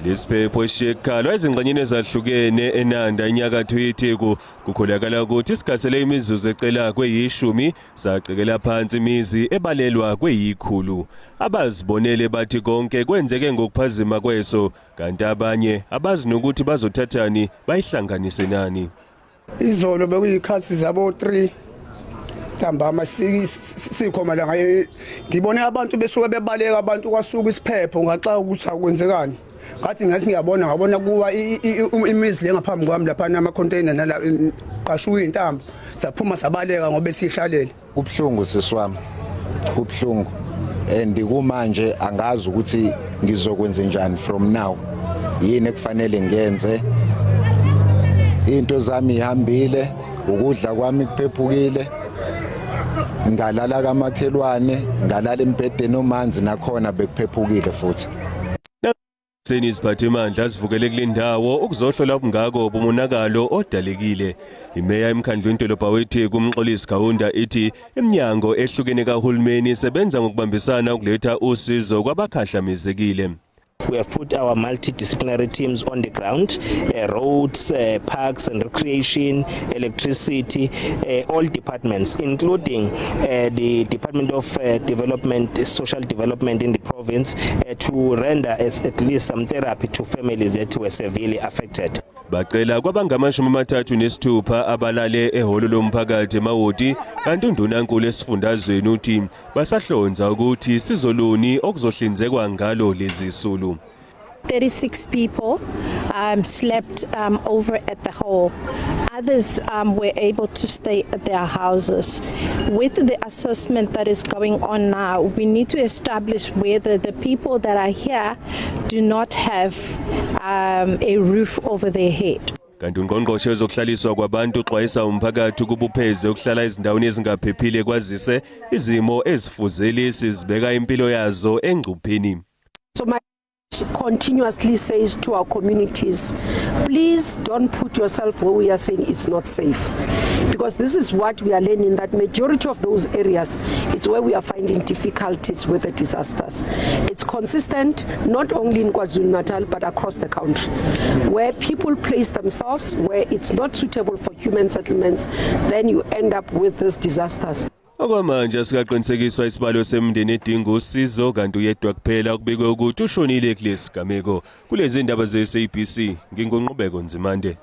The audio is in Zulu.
Lesiphepho esishiye kukhalwa ezingxenyeni ezahlukene eNanda enyakatho yeTheku kukholakala ukuthi sigasele imizuzu ecela kweyishumi sacekela phansi imizi ebalelwa kweyikhulu. Abazibonele bathi konke kwenzeke ngokuphazima kweso kanti abanye abazi nokuthi bazothathani bayihlanganise nani. Izolo bekuyikhathi zabo 3 ntambama sikhoma la ngaye ngibone abantu besuke bebaleka abantu kwasuka isiphepho ngaxa ukuthi akwenzekani ngathi ngathi ngiyabona ngabona kuwa imizi le ngaphambi kwami lapha nama container nala qashuka intambo saphuma sabaleka ngoba sihlalele. Kubuhlungu sisi wami, kubuhlungu and kumanje angazi ukuthi ngizokwenza njani from now, yini ekufanele ngiyenze. Into zami ihambile, ukudla kwami kuphephukile, ngalala kamakhelwane, ngalala embhedeni omanzi nakhona bekuphephukile futhi. Seni iziphathimandla zivukele kule ndawo ukuzohlola ubungako bomonakalo odalekile. Imeya emkhandlwini dolobha weTheku uMxolisi Kaunda ithi iminyango ehlukene kahulumeni isebenza ngokubambisana ukuletha usizo kwabakhahlamezekile. We have put our multidisciplinary teams on the ground, roads, parks and recreation, electricity, all departments, including the Department of Development, Social Development in the province, to render as at least some therapy to families that were severely affected. Bacela kwabangamashumi 36 abalale ehholo lomphakathi eMawoti kanti undunankulu esifundazweni uthi basahlonza ukuthi sizo luni okuzohlinzekwa ngalo lezi zisulu. 36 people slept over at the hall. Others were able to stay at their houses. With the assessment that is going on now, we need to establish whether the people that are here do not have a roof over their head. Kanti ungqongqoshe wezokuhlaliswa kwabantu uxwayisa umphakathi ukuba upheze ukuhlala ezindaweni ezingaphephile kwazise izimo ezifuze lesi zibeka impilo yazo engcupheni. So my continuously says to our communities, please don't put yourself where we are saying it's not safe. Because this is what we are learning, that majority of those areas, it's where we are finding difficulties with the disasters. It's consistent not only in KwaZulu-Natal but across the country. Where people place themselves, where it's not suitable for human settlements, then you end up with these disasters. Okwamanje asikaqinisekiswa isibalo semindeni edinga usizo kanti uyedwa kuphela kubikwe ukuthi ushonile kulesi gameko. Kulezi ndaba ze-SABC nginguNqubeko Nzimande.